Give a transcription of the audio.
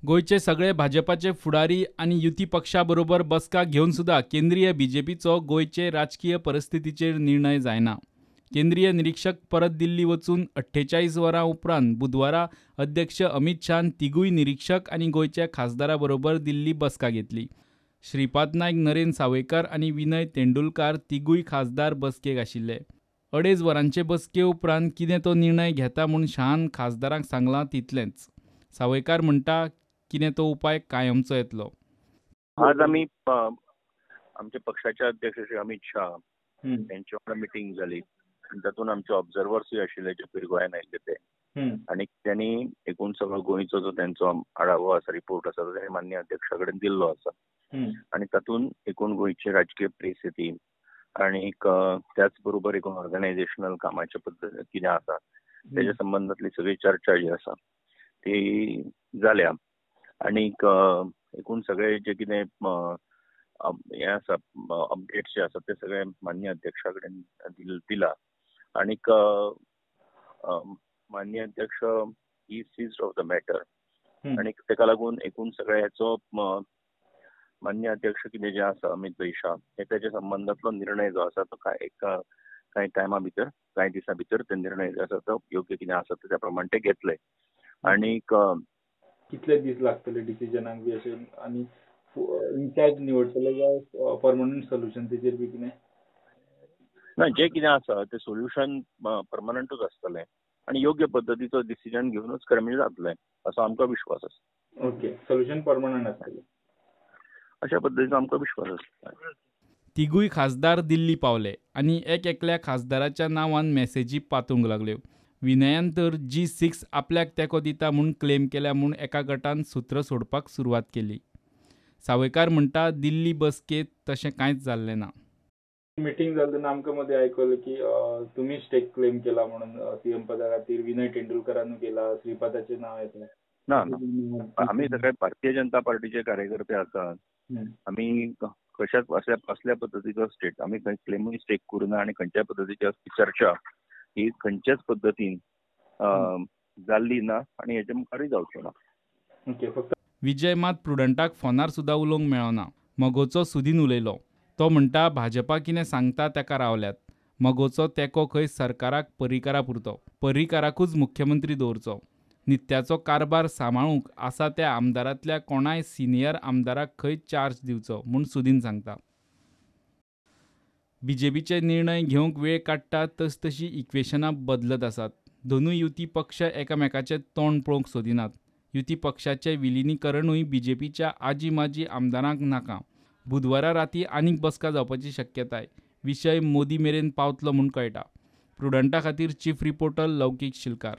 गोंयचे सगळे भाजपाचे फुडारी आनी युती पक्षा बरोबर बसका घेवन सुद्दां केंद्रीय बीजेपीचो गोंयचे राजकीय परिस्थितीचेर निर्णय जायना. केंद्रीय निरीक्षक परत दिल्ली वचून 48 वरां उपरांत बुधवारा अध्यक्ष अमित शाहन तिगूय निरीक्षक आनी गोंयच्या खासदारा बरोबर दिल्ली बसका घेतली. श्रीपाद नायक, नरेंद्र सावयकार आनी विनय तेंडुलकार तिगूय खासदार बसकेक आशिल्ले. 2.5 वरांचे बसके उपरांत कितें तो निर्णय घेता म्हूण शाहन खासदारांक सांगलां तितलेंच. सावयकार म्हणटा कितें तो उपाय कायमचो येतलो. आज आमी आमच्या पक्षाचे अध्यक्ष श्री अमित शाह यांच्या वांगडा मिटींग जाली. तातूंत आमचे ऑब्झर्वर्सूय आशिल्ले जे पयर गोंयान आयिल्ले ते, आनी त्यांनी एकूण सगळो गोंयचो जो त्यांचो आढावो आसा, रिपोर्ट आसा, तो त्यांनी मान्य अध्यक्षा कडेन दिल्लो आसा. आनी तातूंत एकूण गोंयची राजकीय परिस्थिती आनी त्याच बरोबर एकूण ऑर्गनायझेशनल कामाच्या पद्दत कितें आसा तेच्या संबंदांतली सगळी चर्चा जी आसा ती जाल्या. आनीक एकूण सगळे जे कितें हें आसा, अपडेट्स जे आसा ते सगळे मान्य अध्यक्षा कडेन दिला. आनीक मान्य अध्यक्ष he seized of the matter आनी ताका लागून एकूण सगळे हेचो मान्य अध्यक्ष कितें जे आसा अमित भाई शाह हे तेच्या संबंदांतलो निर्णय जो आसा तो कांय टायमा भितर, कांय दिसां भितर ते निर्णय जो आसा तो योग्य कितें आसा त्या प्रमाण ते घेतले. आनीक कितले दीस लागतले डिसिजनाक बी अशें, आनी इन्चार्ज निवडटले काय परमनंट सोल्युशन तेजेर बी कितें ना, जें कितें आसा तें सोल्युशन परमनंटूच आसतलें आनी योग्य पद्दतीचो डिसिजन घेवनूच खरें म्हणजे जातलें असो आमकां विश्वास आसा. ओके, सोल्युशन परमनंट आसतलें अशा पद्दतीचो आमकां विश्वास आसा. तिगूय खासदार दिल्ली पावले आनी एक एकल्या खासदाराच्या नांवान मॅसेजी पातूंक लागल्यो. विनयान तर G6 आपल्याक तेंको दिता म्हूण क्लेम केल्या म्हूण एका गटान सूत्र सोडपाक सुरवात केली. सावयकार म्हणटा दिल्ली बसकेंत तशें कांयच जाल्लें ना. मिटींग जाली तेन्ना आमकां मदीं आयकलें की तुमी स्टेक क्लेम केला म्हणून सीएम पदा खातीर, विनय तेंडुलकरानू केला, श्रीपादाचें नांव येता. ना ना, आमी सगळे भारतीय जनता पार्टीचे कार्यकर्ते आसात. आमी कशाच असल्या पद्दतीचो स्टेट आमी खंय क्लेमूय स्टेक करूना आनी खंयच्याय पद्दतीची असली चर्चा ही खंयच्याच पद्दतीन जाल्ली ना आनी हेच्या मुखारूय जावचें ना. ओके, फक्त विजय मात प्रुडंटाक फोनार सुद्दां उलोवंक मेळना. मगोचो सुदीन उलयलो. तो म्हणटा भाजपा कितें सांगता ताका रावल्यात. मगोचो तेंको खंय सरकाराक पर्रीकारा पुरतो, पर्रीकाराकूच मुख्यमंत्री दवरचो. नित्याचो कारभार सांबाळूंक आसा त्या आमदारांतल्या कोणाय सिनियर आमदाराक खंय चार्ज दिवचो म्हूण सुदीन सांगता. बीजेपीचे निर्णय घेवंक वेळ काडटा तसतशी इक्वेशनां बदलत आसात. दोनूय युती पक्ष एकामेकाचें तोंड पळोवंक सोदिनात. युती पक्षाचें विलिनीकरणूय बीजेपीच्या आजी माजी आमदारांक नाका. बुधवारा राती आनीक बसका जावपाची शक्यताय. विशय मोदी मेरेन पावतलो म्हूण कळटा. प्रुडंटा खातीर चीफ रिपोर्टर लौकीक शिलकार.